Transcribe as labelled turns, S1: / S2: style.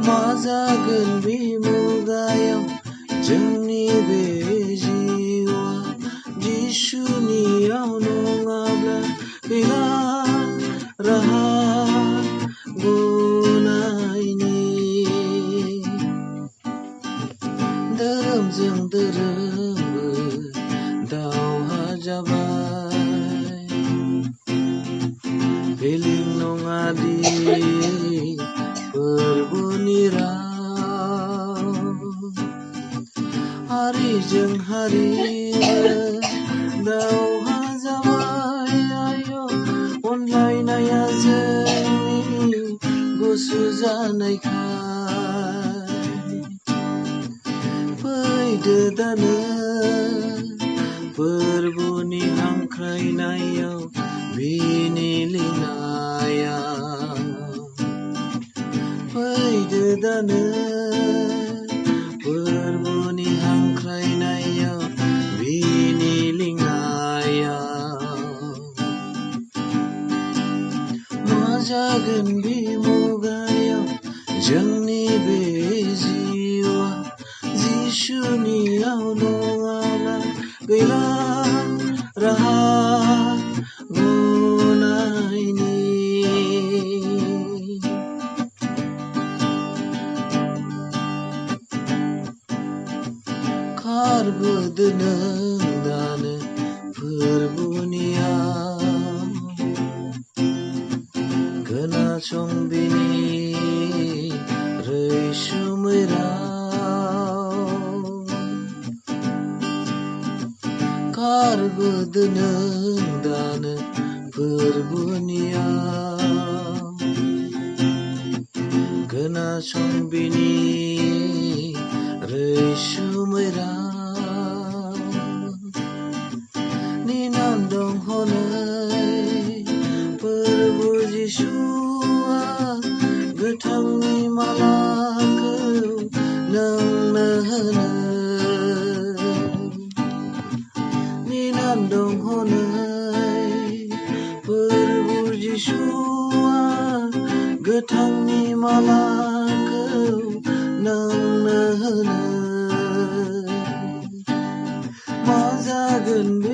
S1: मा जागोन बे मुगायाव जोंनि बे जिउआ जिसुनियाव नङाब्ला गैला राहा गनायनि। धोरोमजों धोरोमबो दावहा जाबाय, फेलें नङा दि फोरबोनि राव। हारिजों हारिबो दावहा जाबाय, आय' अनलायनाया जोंनि गुसु जानायखाय। फैदो दानो फोरबोनि हांख्रायनायाव बिनि लिंनायाव। फैदो दानो फोरबोनि हांख्रायनायाव बिनि लिंनायाव। मा जागोन बे मुगायाव जोंनि बे जिउआ जिसुनियाव नङाब्ला गैला राहा गनायनि। खारबोदो नों दानो फोरबोनियाव, खोनासं बिनि रैसुमै राव। खारबोदो नों दानो फोरबोनियाव, खोनासं बिनि रैसुमै राव। निनाम दं हनै फोरबो जिसुआ गोथांनि मालाखौ नोंनो होनो। निनाम दं हनै फोरबो जिसुआ गोथांनि मालाखौ नोंनो होनो। मा जागोन बे